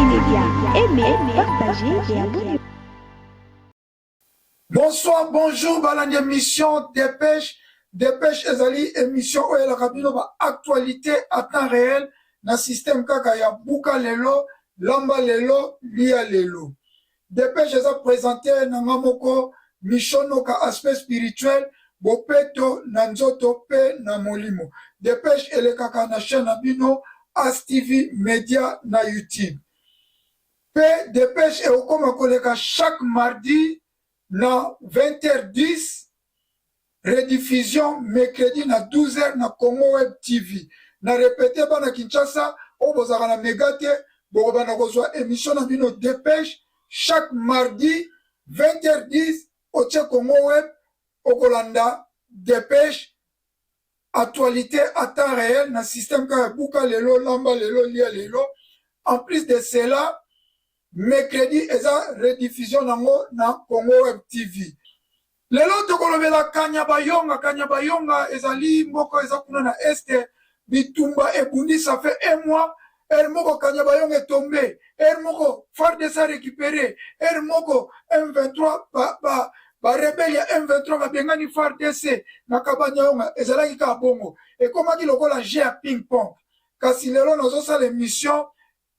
Média. Aimez, partagez et abonnez-vous. Bonsoir, bonjour, balandi émission Dépêche. Dépêche ezali émission oyo elaka bino ba actualité à temps réel na système kaka ya buka lelo, lamba lelo, lia lelo. Dépêche eza présente na nga moko Michonoka, aspect spirituel, bopeto na nzoto pe na molimo. Dépêche elekaka na chaîne na bino As TV Media na YouTube. Pe Dépêche ekokoma koleka chaque mardi na 20h10, rediffusion mercredi na 12h na Congo Web TV. Na répété, bana Kinshasa oyo bozalaka na mega te, bokobanda kozwa émission na bino Dépêche chaque mardi 20h10. Otie Congo Web, okolanda Dépêche, actualité à temps réel na système kaka buka lelo, lamba lelo, lia lelo. En plus de cela, mercredi eza rediffusion nango na Congo Web TV. Lelo tokolobela Kanyabayonga. Kanyabayonga ezali mboka eza kuna na Est. Bitumba ebundi, ça fait un mois. Heure moko Kanyabayonga etombe, heure moko FARDC a récupéré, heure moko M23, barebelles ya M23 babengani FARDC na Kanyabayonga. Ezalaki kaka bongo, ekomaki lokola jeu ya ping pong. Kasi lelo nazosala émission,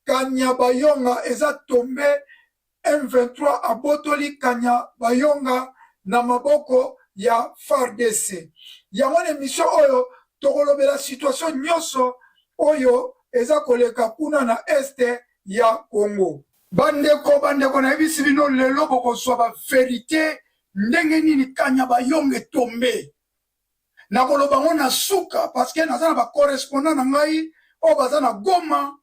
Kanyabayonga eza tombe, M23 abotoli Kanyabayonga na maboko ya FARDC. Yango na émission oyo tokolobela situation nyonso oyo eza koleka kuna na Est ya Congo. Bandeko, bandeko, nayebisi bino, lelo bokozwa bavérité ndenge nini Kanyabayonga etombe. Nakoloba ngo na suka parce que naza na bacorrespondant na ngai oyo baza na Goma.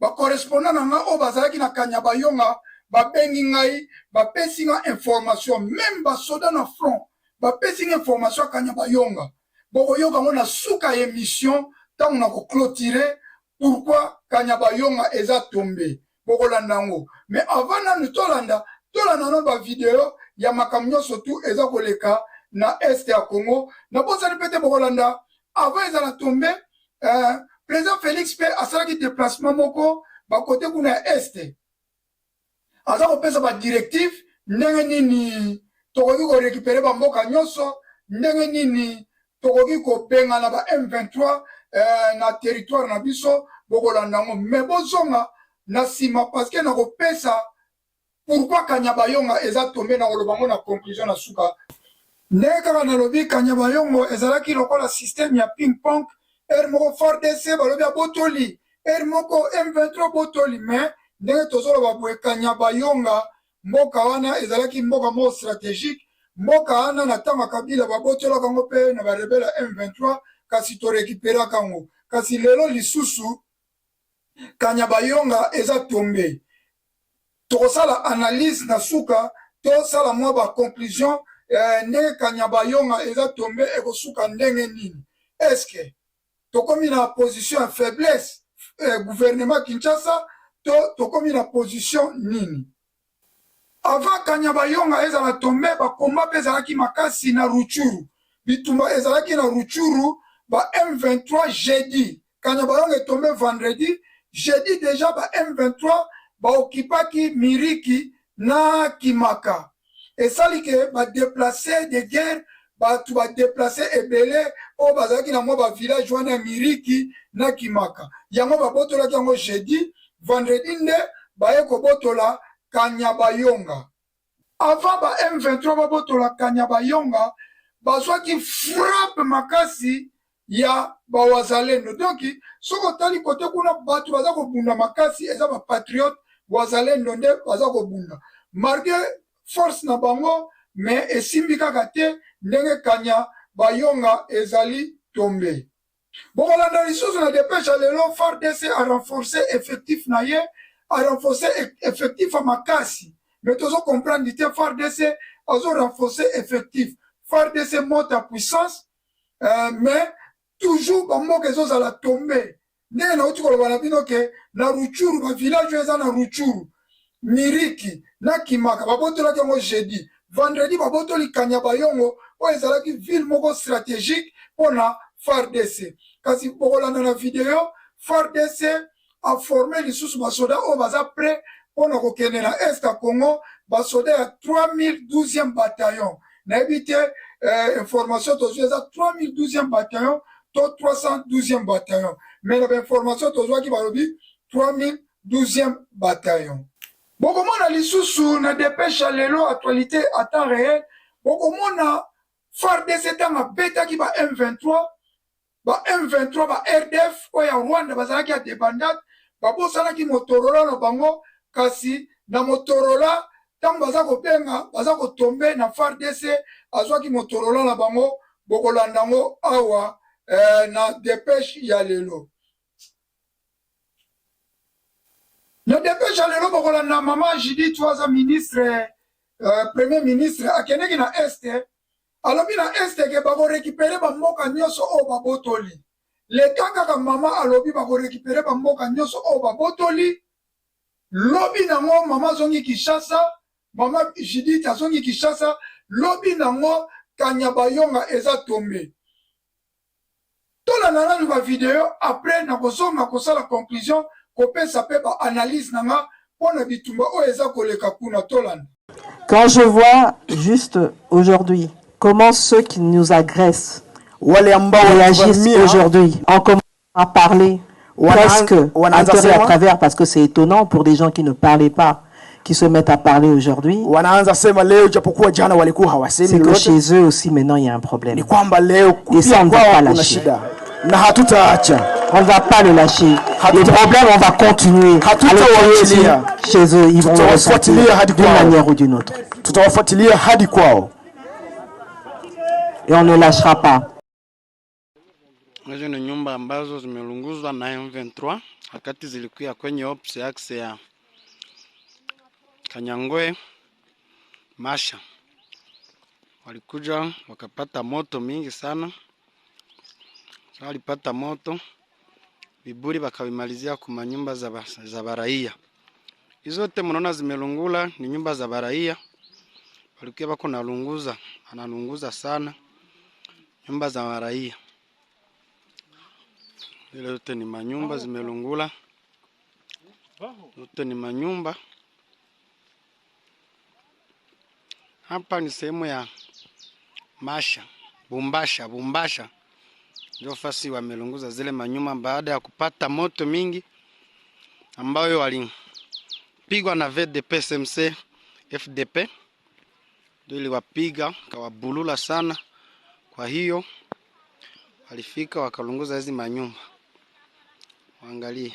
Bacorrespondant na ngai oyo bazalaki na Kanyabayonga babengi ngai, bapesi nga information. Même basoda na front bapesi nga information ya Kanyabayonga. Bokoyoka yango na suka ya émission ntango na koclôturer pourquoi Kanyabayonga eza tombe. Bokolanda yango, mais avant nanu tolanda, tolanda nano bavideo ya makambo nyonso tu eza koleka na Est ya Congo. Nabosani mpe te, bokolanda avant ezala tombe, président Félix mpe asalaki déplacement moko bakote kuna ya Est, aza kopesa badirective ndenge nini tokoki korécupérer bamboka nyonso, ndenge nini tokoki kobengana ba M23 na territoire na biso. Bokolanda yango, mais bozonga na nsima parce que nakopesa pourquoi Kanyabayonga eza tombe. Na koloba ngo na conclusion na suka. Ndenge kaka nalobi, Kanyabayongo ezalaki lokola système ya ping pong. Heure moko FARDC balobi abotoli, heure moko M23 botoli. Mais ndenge tozoloba boye, Kanyabayonga, mboka wana ezalaki mboka moko stratégique. Mboka wana na ntango ya Kabila babotolaka yango mpe na barebelles ya M23, kasi torécupéraka yango. Kasi lelo lisusu Kanyabayonga eza tombe. Tokosala analyse na suka, tosala mwa baconclusion ndenge Kanyabayonga eza tombe, ekosuka ndenge nini? Est-ce tokomi na position ya faiblesse, gouvernement Kinshasa, to tokomi na position nini? Avant Kanyabayonga ezala tombe, bakomba mpe ezalaki makasi na Rutshuru. Bitumba ezalaki na Rutshuru. Ba M23 jeudi, Kanyabayonga etombe vendredi, jeudi déjà ba M23 baokipaki Miriki na Kimaka. Esali ke badéplacés de guerre, bato badéplacés ebele oyo bazalaki na mwa bavillage wana ya Miriki na Kimaka, yango babotolaki yango jeudi. Vendredi nde baye kobotola Kanyabayonga. Avant ba M23 babotola Kanyabayonga, bazwaki frappe makasi ya bawazalendo. Donc soki otali kote kuna, bato baza kobunda makasi eza bapatriote wazalendo nde baza kobunda malgré force na bango, mais esimbi kaka te ndenge Kanyabayonga ezali tombe. Bokolanda lisusu na dépêche ya lelo, FARDC a renforcé effectif na ye, a renforcé effectif ya makasi. Mais tozo comprendre te, FARDC azo renforcer effectif, FARDC monte en puissance, mais toujours bamboka ezozala tombe. Ndenge nauti koloba na bino ke na Rutshuru, bavillage oyo eza na Rutshuru, Miriki na Kimaka, babotolaki yango jeudi. Vendredi babotoli Kanyabayongo oyo ezalaki ville moko stratégique mpona FARDC. Kasi bokolanda na video, FARDC aforme lisusu basoda oyo baza prêt mpo na kokende na est ya Congo, basoda ya 3012e bataillon. Nayebi te information tozwi eza 3012e bataillon to 312e bataillon, mais na bainformation tozwaki balobi 3012e bataillon. Bokomona lisusu na dépêche ya lelo, actualité à temps réel, bokomona FARDC ntango abetaki ba M23, ba M23, ba RDF oyo ya Rwanda bazalaki ya débandade, babosanaki Motorola na bango. Kasi na Motorola, ntango baza kobenga, baza kotombe na FARDC, azwaki Motorola na bango. Bokolanda yango awa na dépêche ya lelo. Na dépêche ya lelo, bokolanda mama Judith oyo aza ministre, premier ministre, akendeki na Est. Alobi na Est ke bakorécupérer bamboka nyonso oyo babotoli. Leta kaka mama alobi bakorécupérer bamboka nyonso oyo babotoli. Lobi nango mama azongi Kinshasa, mama Judith azongi Kinshasa. Lobi nango Kanyabayonga eza tombe. Tolanda nanu bavideo, après nakozonga kosala conclusion, kopesa mpe baanalyse na nga mpo na bitumba oyo eza koleka kuna. Tolanda. Quand je vois juste aujourd'hui comment ceux qui nous agressent Wale ambao réagissent wanatuvamia aujourd'hui en commençant à parler presque à wanaanza tort et à sema travers, parce que c'est étonnant pour des gens qui ne parlaient pas, qui se mettent à parler aujourd'hui, wanaanza sema leo, japokuwa jana walikuwa hawasemi c'est que lolote, chez eux aussi maintenant il y a un problème. Ni kwamba leo Et ça, pia on ne va kwao pas kuna lâcher. Shida na hatutaacha. On ne va pas le lâcher. Les problèmes, on va continuer à le créer Hatutawachilia. Chez eux. Ils vont le ressentir Tutawafuatilia hadi d'une kwao. Manière ou d'une autre. Tutawafuatilia hadi kwao. Et on ne lâchera pas. Hizi ni nyumba ambazo zimelunguzwa na M23 wakati zilikuwa kwenye ops axe ya Kanyangwe Masha. Walikuja wakapata moto mingi sana. Sasa walipata moto viburi wakavimalizia kwa nyumba za baraia. Hizo zote mnaona zimelungula ni nyumba za baraia. Walikuwa wako nalunguza, analunguza sana nyumba za baraia. Zile zote ni manyumba zimelungula, zote ni manyumba. Hapa ni sehemu ya Masha, Bumbasha, Bumbasha ndio fasi wamelunguza zile manyumba baada ya kupata moto mingi ambayo walipigwa na VDP SMC FDP, ndio iliwapiga kawabulula sana. Kwa hiyo walifika wakalunguza hizi manyumba, waangalie.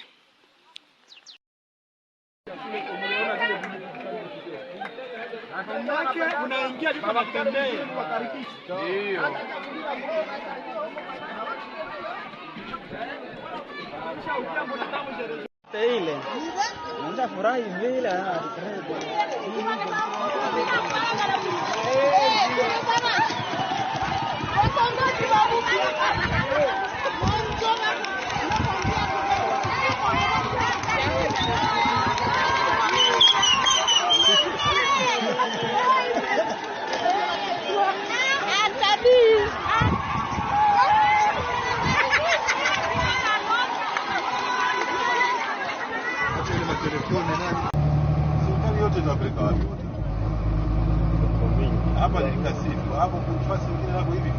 Serikali yote inapeleka wapi wote? Hapa ni kasifu, hapo nafasi nyingine nako hivi.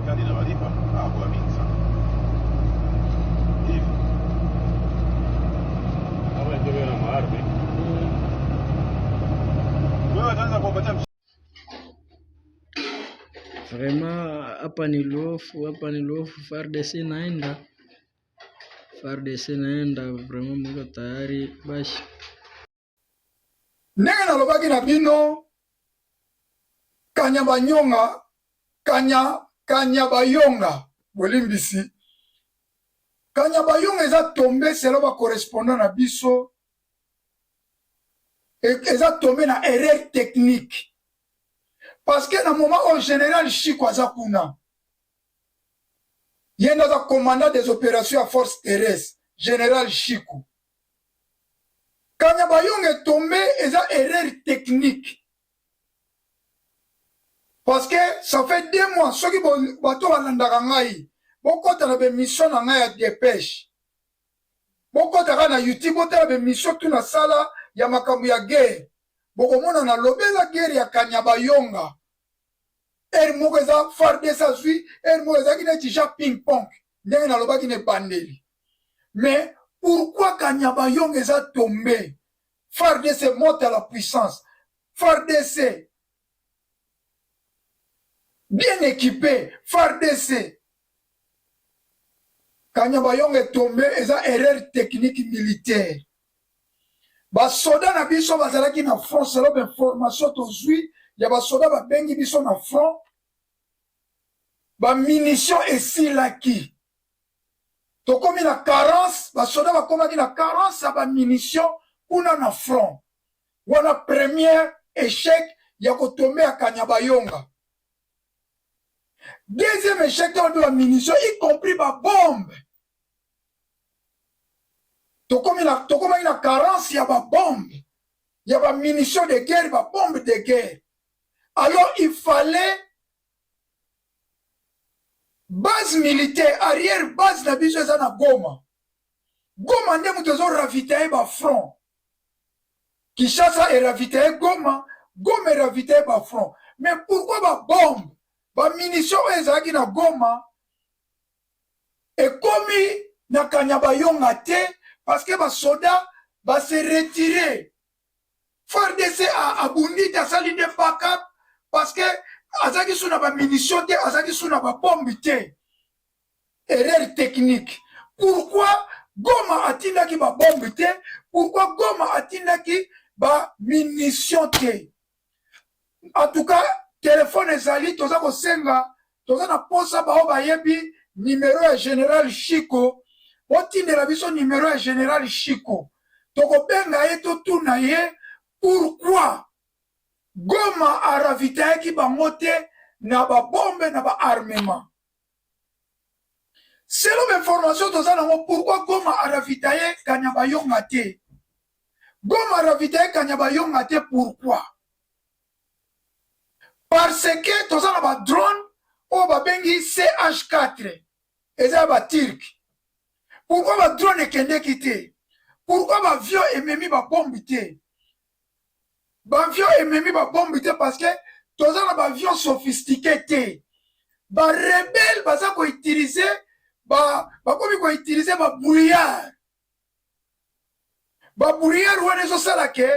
Serikali inawalipa ah, kwa mingi sana. Hivi. Wewe wataanza kuwapatia Vraiment hapa ni Luofu, hapa ni Luofu, FARDC inaenda, FARDC inaenda, vraiment muko tayari basi. Ndenge nalobaki na bino, Kanyabanyonga, Kanyabayonga, bolimbisi. Kanyabayonga eza tombe selon ba correspondant na biso, eza tombe na erreur technique parce que na moment oyo général Chico aza kuna, ye nde aza commandant des opérations ya force terrestre, général Chico. Kanyabayonga etombe eza erreur technique parce que ça fait 2 mois. Soki bato balandaka ngai, bokɔta na baémission na ngai ya dépêche, bokɔta kaka na YouTube, botala baémission tu nasala ya makambo ya guerre, bokomona nalobi eza guerre ya Kanyabayonga. Ere moko eza FARDC azwi, ere moko ezalaki neti ja ping pong, ndenge nalobaki na ebandeli. Mais pourquoi Kanyabayonga eza tombe? FARDC monte à la puissance, FARDC bien équipé, FARDC. Kanyabayonga etombe eza erreur technique militaire. Basoda na biso bazalaki na front, selon bainformation tozwi ya basoda babengi biso na front, bamunition esilaki, tokomi na carence. Basoda bakomaki na carence ya bamunition kuna na front wana. Première échec ya kotombe ya Kanyabayonga. Deuxième échec, ntango mpe bamunition, y compris babombe, tokomaki na carence ya babombe, ya bamunition de guerre, babombe de guerre. Alors il fallait base militaire arrière base na biso eza na Goma. Goma nde moto ezoravitailler bafront. Kinshasa eravitailler Goma, Goma eravitailler bafront. Mais pourquoi babombe, bamunition oyo ezalaki na Goma ekomi na Kanyabayonga te? Parce que basoda base retirer. FARDC abundi te, asali nde backup parce que azalaki su na bamunition te, azalaki su na babombe te. Erreur technique. Pourquoi Goma atindaki babombe te? Pourquoi Goma atindaki bamunition te? En tout cas, telefone ezali, toza kosenga, toza na posa bao bayebi numero ya général Chico, botindela biso numero ya général Chico, tokobenga ye, totuna ye pourquoi Goma aravitaillaki bango te na babombe, na baarmement. Selon bainformation toza nango, pourquoi Goma aravitailler Kanyabayonga te? Goma aravitailler Kanyabayonga te, pourquoi? Parce que toza na badrone oyo babengi CH4, eza ya baturcs. Pourquoi badrone ekendeki te? Pourquoi baavion ememi babombe te? Baavion ememi babombe te parce que toza na baavion sophistiqué te. Barebelles baza koutiliser, bakomi koutiliser babrouillard. Babrouillard wana ezosala ke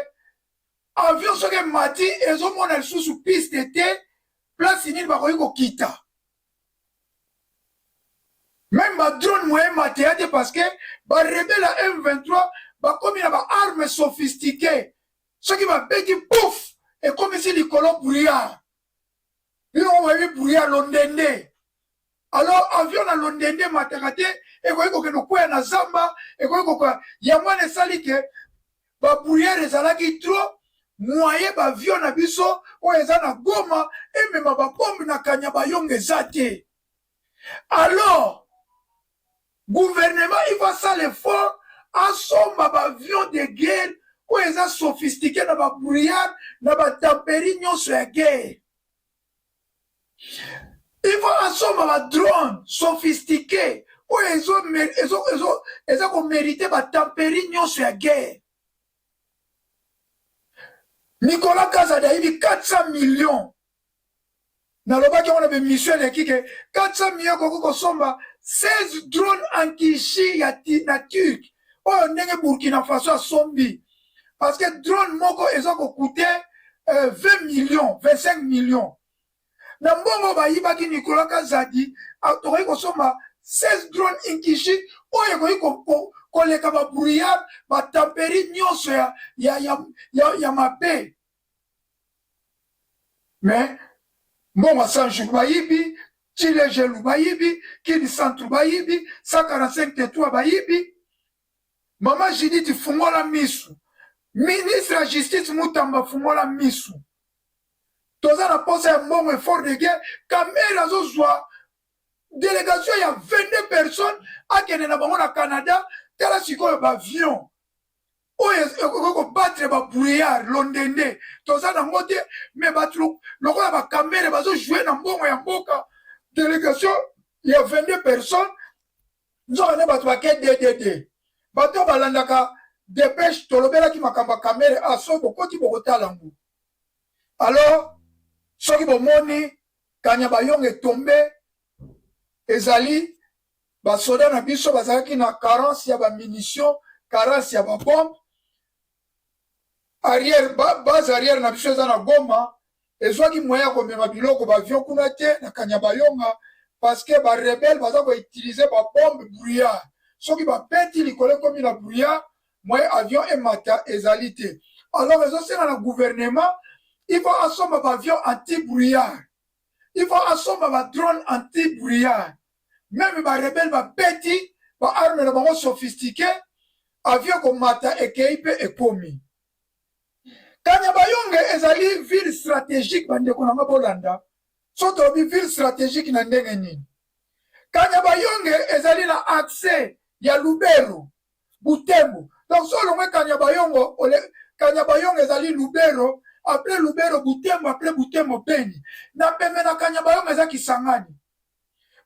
avion soki emati, ezomona lisusu piste te, place nini bakoki kokita. Même badrone moyen mateya te parce que barebelles ya M23 bakomi na baarme sophistiqué. Soki babeti, pouf, ekomisi likolo brouillard. Bino boyebi brouillard, londende. Alors avion na londende emataka te, ekoki kokende kokwea na zamba, ekoki kokwea. Yango wana esali ke babrouillard ezalaki trop, moyen baavion na biso oyo eza na Goma emema babombe na Kanyabayonga eza te. Alors gouvernement, il va sala effort, asomba baavion de guerre oyo eza sophistiqué na babrouillard, na batempérie nyonso ya guerre. Il faut asomba badrone sophistiqué oyo eza komériter batempérie nyonso ya guerre. Nicolas Kazadi ayibi 400 millions. Nalobaki yango na baémission eleki ke 400 millions ekoki kosomba 16 drone Akinci ya na Turc oyo ndenge Burkina Faso asombi, parce que drone moko eza kocoûter 20 millions, 25 millions. Na mbongo bayibaki Nicolas Kazadi, tokoki kosomba 16 drone Akinci oyo ekoki koleka babrouillard, batempérie nyonso ya mabe. Mais mbongo ya 100 jours bayibi. Tshilejelu bayibi, Kin centre bayibi, 145 territoire bayibi. Mama Judith fungola misu. Ministre ya justice Mutamba fungola misu. Toza na posa ya mbongo effort de guerre. Kamere azozwa delegation ya 22 personnes akende na bango na Canada. Tala sikoyo ba avion oyo ekoki kobattre ba brouillard londende toza nango te, mais bato lokola ba Kamere bazo jouer na mbongo ya mboka. Delegation ya 22 personnes nzoka nde bato bake DDD, bato balandaka dépêche tolobelaki makambo ya Kamere. A soki bokoti bokotala yango. Alors soki bomoni Kanyabayonga etombe, ezali basoda na biso bazalaki na carence ya bamunition, carence ya babombe arrière. Base arrière na biso eza na Goma, ezwaki moyen ya komema biloko baavion kuna te na Kanyabayonga, parce que barebelles baza koutiliser babombe brouillard. Soki babeti likolo, ekomi na brouillard, moyen avion emata ezali te. Alors ezosenga na gouvernement, il faut asomba baavion anti brouillard, il faut asomba badrone anti brouillard. Même barebelles babeti baarme na bango sophistiqué, avion komata ekei mpe ekomi. Kanyabayonge ezali ville stratégique. Bandeko na nga, bolanda, so tolobi ville stratégique na ndenge nini? Kanyabayonge ezali na accès ya Lubero, Butembo. Donc so olongwe Kanyabayongo, Kanyabayonge ezali Lubero, après Lubero Butembo, après Butembo Beni. Na pembe na Kanyabayongo eza Kisangani.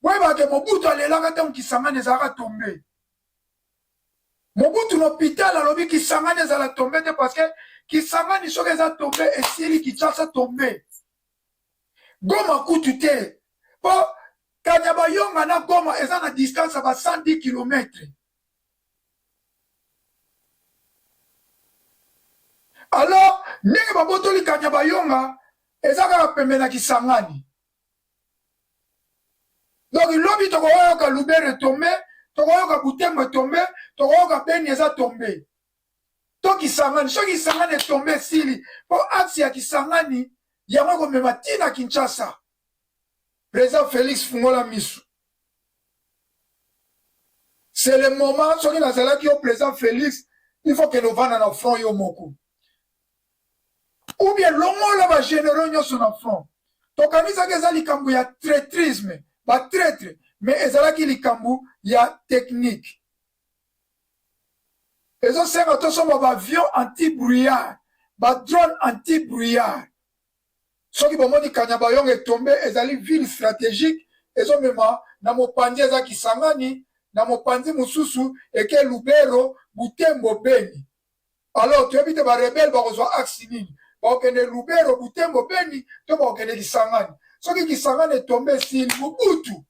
Boyebake Mobutu alelaka ntango Kisangani ezalaka tombe. Mobutu na hôpital alobi Kisangani ezala tombe te, parce que Kisangani soki eza tombe, esili Kinshasa tombe, Goma kutu te, mpo Kanyabayonga na Goma eza na distance ya ba 110 km. Alors ndenge babotoli Kanyabayonga, eza kaka pembe na Kisangani. Donc lobi tokoyoka Lubero etombe, tokoyoka Butembo etombe, tokoyoka Beni eza tombe to Kisangani. Soki Kisangani etombe, esili, mpo axe ya Kisangani yango ekomema ntina Kinshasa. Président Félix, fungola misu, c'est le moment. Soki nazalaki yo président Félix, il faut kende ovanda na front yo moko, ou bien longola bagénéraux nyonso na front. Tokanisaki eza likambo ya traîtrisme, batraître, mais ezalaki likambo ya technique. Ezosenga tosomba baavion anti brouillard, badrone anti brouillard. Soki bomoni Kanyabayonga etombe, ezali ville stratégique, ezomema na mopanzi eza Kisangani, na mopanzi mosusu eke Lubero, Butembo, Beni. Alors toyebi te barebelles bakozwa axe nini, bakokende Lubero, Butembo, Beni to bakokende Kisangani. Soki Kisangani etombe, esili. Mobutu,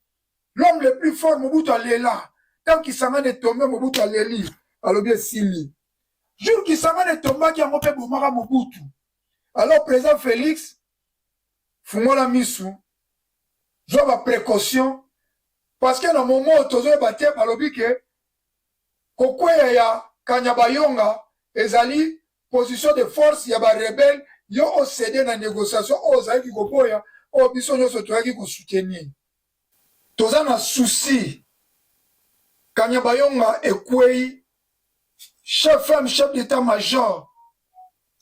l'homme le plus fort, Mobutu alela ntango Kisangani etombe. Mobutu aleli, alobi esili. Jour Kisangani etombaki, yango mpe bomaka Mobutu. Alors président Félix, fungola misu, zwa baprécaution, parce que na momo oyo tozoyeba te. Balobi ke kokweya ya Kanyabayonga ezali position de force ya barebelles. Yo océder na négociation oyo ozalaki koboya, oyo biso nyonso toyaki kosoutenir. Toza na souci. Kanyabayonga ekwei, chef femme, chef d'état major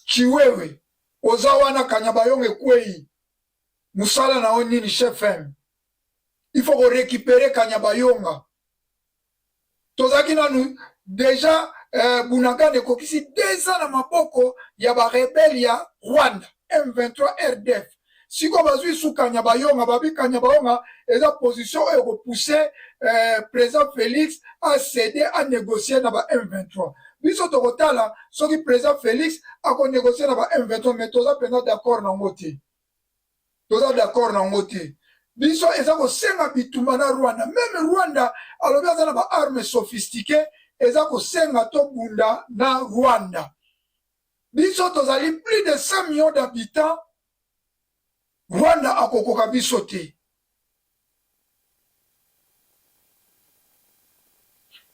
Chiwewe oza wana. Kanyabayonga ekwei, mosala na yo nini, chef m? Il faut korécupérer Kanyabayonga. Tozalaki nanu déjà Bunagana ekokisi 2 ans na maboko ya barebelles ya Rwanda, M23 RDF. Sikoyo bazwi su Kanyabayonga, babi Kanyabayonga eza position oyo ekopousser président Félix acéder, anégocie na ba M23. Biso tokotala soki président Félix akonégocie na ba M23, mais toza mpenza d'accord nango te, toza d'accord nango te. Biso eza kosenga bitumba na Rwanda. Même Rwanda alobi aza na baarme sophistiqué, eza kosenga tobunda na Rwanda. Biso tozali plus de 100 millions d'habitants, Rwanda akokoka biso te.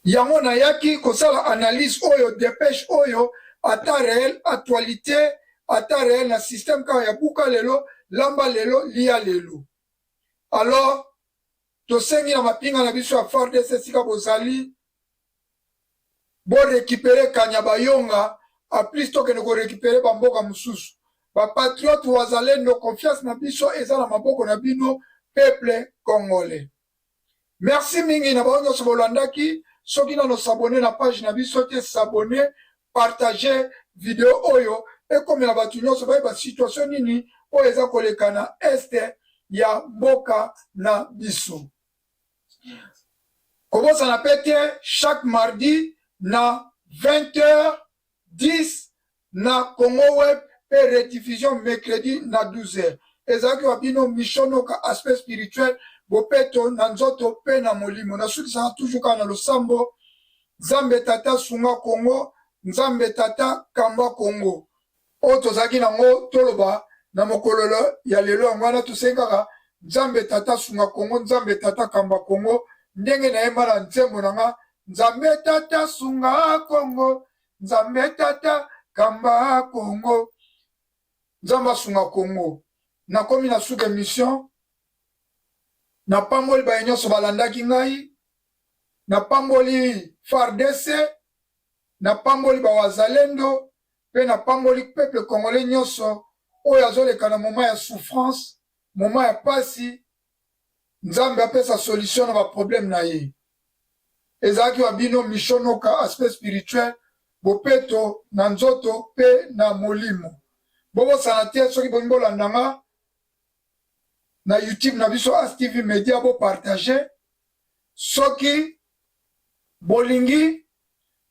Yango nayaki kosala analyse oyo, dépêche oyo ata réel, actualité ata réel, na système kaka ya buka lelo, lamba lelo, lia lelo. Alors Tosengi na mapinga na biso ya FARDC esika bozali bo recuperer Kanyabayonga, a plus tokende ko recuperer ba mboka mosusu. Ba patriotes wazalendo, confiance na biso eza na maboko na bino peuple congolais. Merci mingi na bango nyonso bolandaki. Soki nano s'abonner na page na biso te, s'abonner, partager video oyo ekomela bato nyonso bayeba situation nini oyo eza koleka na est ya mboka na biso. Kobosana pe te chaque mardi na 20h10 na Congo Web pe rediffusion mercredi na 12h. Ezalaki wa bino Michaux Noka aspect spirituel bopeto na nzoto pe na molimo. Nasukisaka toujours kaka na losambo Nzambe tata sunga Congo, Nzambe tata kamba Congo. Oyo tozalaki nango toloba na mokololo ya lelo yango wana tosengi kaka Nzambe tata sunga Congo, Nzambe tata kamba Congo ndenge nayemba na nzembo na nga Nzambe tata sunga Congo, Nzambe tata kamba Congo. Nzambe asunga Congo. Nakomi na suka emission. Napamboli baye nyonso balandaki ngai. Napamboli FARDC, napamboli ba wazalendo pe napamboli peuple congolais nyonso oyo azoleka na moment ya souffrance, moment ya pasi. Nzambe apesa solution na ba problème na ye. Ezalaki wa bino Michaux Noka, aspect spirituel, bopeto na nzoto pe na molimo. Bobosana te soki bolingi bolanda nga na YouTube na biso As TV Media, bo partager. Soki bolingi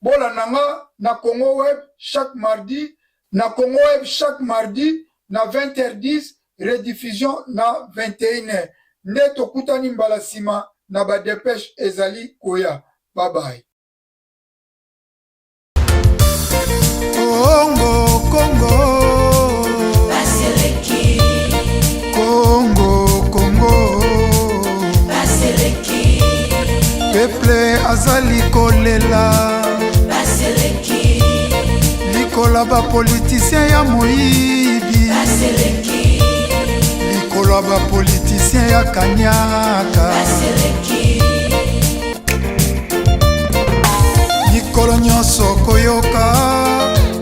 bolanda nga na Congo Web chaque mardi, na Congo Web chaque mardi na 20h10, rediffusion na 21h. Nde tokutani mbala sima na ba depeche ezali koya. Bye bye. Congo, Congo. Congo, Congo. Peuple azali kolela. Likola ba politiciens ya moyibi. Likolo ya ba politiciens ya kanyaka. Mikolo nyonso koyoka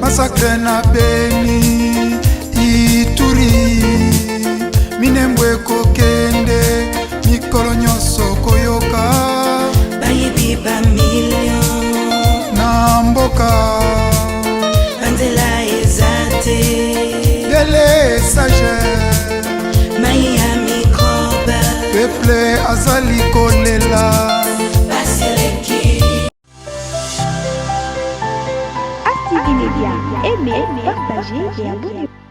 masakre na Beni, Ituri, Minembwe ekokende. Mikolo nyonso koyoka bayibi ba million na mboka, banzela eza te, delesage mai ya microbe, peuple azali kolela. ASTV Media, aimez, partagez et abonnez-vous.